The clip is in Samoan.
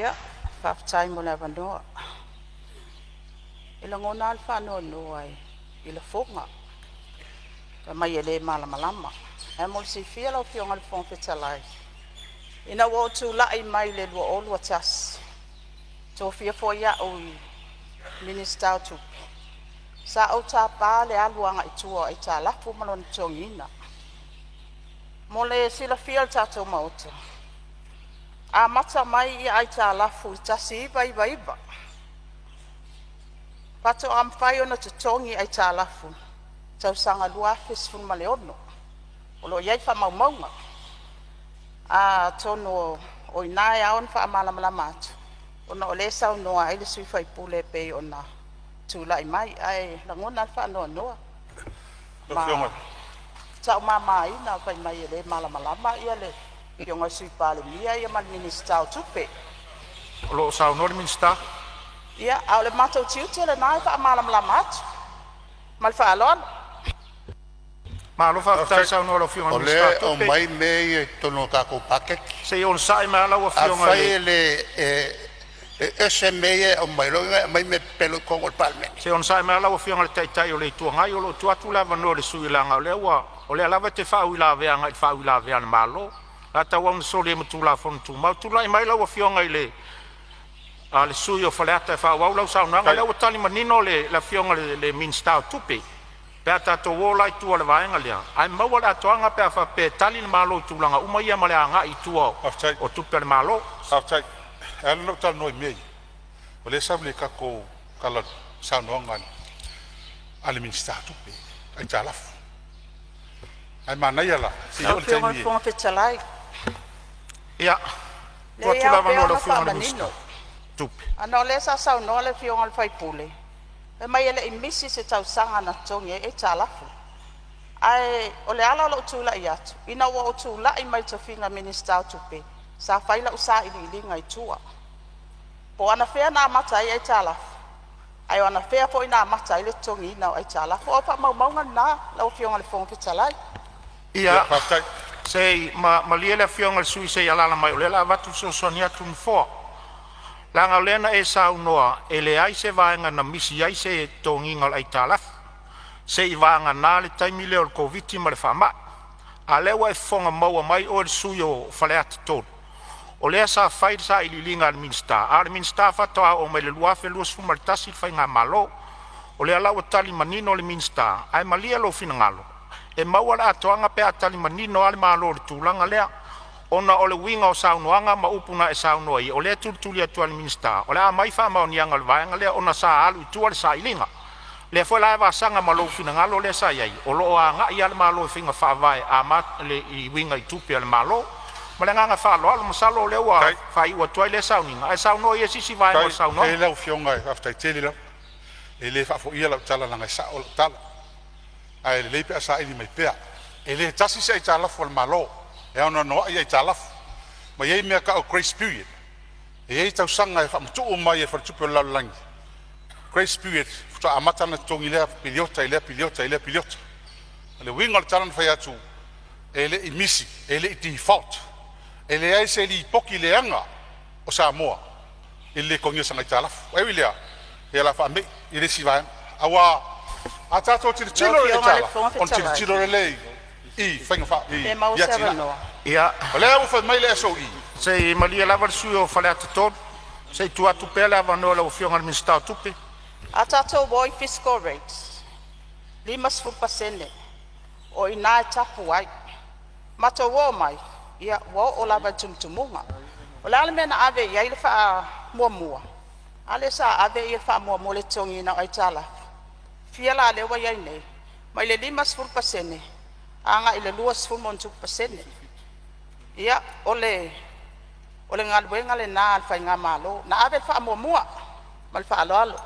Ia, faafetai mo le avanoa. E lagona lava le faanoanoa i lafoga fai mai e le malamalama. Ae mo le silafia lau Afioga i le Fofoga Fetalai, ina ua ou tulai mai i le 2021, tofia foi au i le Minisita o Tupe, sa ou tapa le alu agai tua o aitalafu ma lona totogiina. Mo le silafia e le tatou Maota, amata mai aitalafu i le 1999, faatoa mafai ona totogi aitalafu i le tausaga 2016. O lo o i ai faamaumauga. Atonu o i ina e ao ona faamalamalama atu ona o lea e saunoa ai le sui usufono e pei ona tulai mai. Ae lagona lava le faanoanoa ma taumamaina fai mai e le malamalama le Afioga i le Sui Palemia ma le Minisita o Tupe. O lo o saunoa le Minisita. Ia, a o le matou tiute lena e faamalamalama atu. Ma le faaaloalo. Malo faafetai saunoa i lau Afioga i O le Minisita lea o e Tupe. aumai mea ia i totonu o le tatou paketi. Se i onosai mai lava lau Afioga i Afai le e le e e ese mea ia e aumai, lona uiga e aumai mea pepelo i totonu o le Palemene. Se i onosai mai lava lau Afioga i le Taitai o le Itu Agai, o lo o tuu atu le avanoa i le sui usufono leaga o lea lava e te faauilavea agai i faauilavea a le Malo. O le a tauau ina soli ai ma Tulafono Tumau. Tulai mai lau Afioga i le sui usufono mo Faleata e faaauau lau saunoaga. O lea ua tali manino le Afioga i le Minisita o Tupe pe a tatou o la i tua i le vaega lea, ae maua le atoaga pe a faapea e tali le Malo i tulaga uma ia ma le agai i tua Faafetai. o tupe a le Malo. Faafetai. E ala ona ou talanoa i mea ia, o lea e sau i le tatou saunoaga a le Minisita o Tupe, aitalafu. Ae manaia la, se i Lau oo i le Afioga i le taimi e Fofoga Fetalai, Ia, tuu leai, e atu le ao pea avanoa i lau ona Afioga i le Minisita faamanino o Tupe. ona o lea sa saunoa le Afioga i le sui usufono fai mai e le i misi se tausaga na totogi ai aitalafu. Ae o le ala o lou tulai atu, ina ua ou tulai mai i le tofiga Minisita o Tupe, sa fai lau sailiiliga i tua. Po o anafea na amata ai aitalafu, ae o anafea foi na amata ai le totogiina o aitalafu. O faamaumauga na lau Afioga i le Fofoga Fetalai. Ia, Faafetai. se i malie le Afioga i le sui usufono se i alaala mai o lea o le a avatu le fesoasoani atu a le Nofoa. Leaga o lea na e saunoa e leai se vaega na misi ai se totogiina o le aitalafu, seiavagana le taimi lea o le Koviti ma le faamai. A o lea ua e fofoga mai oe le sui usufono o Faleata 3, o lea sa fai le sailiiliga a le Minisita, a o le Minisita faatoa oo mai le 2021 le faigamalo. O lea la ua tali manino le Minisita, ae malie lou finagalo e maua le atoaga pe a tali manino lava le Malo i le tulaga lea, ona o le uiga o saunoaga ma upu na e saunoa ai, o lea e tulituli atu lava e le Minisita o le a aumai faamaoniaga o le vaega lea ona sa alu i tua le sailiga. O lea foi la e vasaga ma lou finagalo lea sa i ai, o lo o agai lava le Malo i faiga faavae e uiga i tupe a le Malo. Ma le agaga faaaloalo masalo o lea ua Faafetai. faaiu atu ai lea sauniga, ae saunoa ia i se isi vaega o le Faafetai saunoaga. lau Afioga, faafetai tele lava. E le faafoia lau tala leaga e sao lau tala, ae lelei pe a saili mai pea. E le tasi se aitalafu a le Malo, e anoanoai aitalafu, ma e i ai mea e tau o grace period. E i ai tausaga e faamatuu mai e le Faletupe o le Lalolagi grace period faatoa amata ona totogi i lea piliota i lea piliota i lea piliota. O le uiga o le tala na fai atu, e le i misi, e le i default, e leai se lipoti leaga o Samoa i le lē totogia o sana aitalafu. Ae ui i lea, ia o le a faame'i i le isi vaega, aua a tatou Lau tilotilo i Afioga i le aitalafu, Fofoga ona Fetalai, tilotilo lea i faiga faa pe maua i se atinae. avanoa? Ia, O lea ua fai mai le SOE, se i malie lava le sui usufono o Faleata 3, se i tuu atu pea le avanoa i lau Afioga i le Minisita o Tupe. A tatou o i fiscal rates, 50% o i ina e tapu ai. Matou oo mai ia ua oo lava i le tumutumuga. O le a le mea na ave i ai le faamuamua? A lea sa ave le faamuamua i le totogiina o aitalafu. Fia la lea ua i ai nei? Mai le 50% agai i le 20+%. Ia, o le galuega lena a le faigamalo, na ave le faamuamua. Ma le faaaloalo.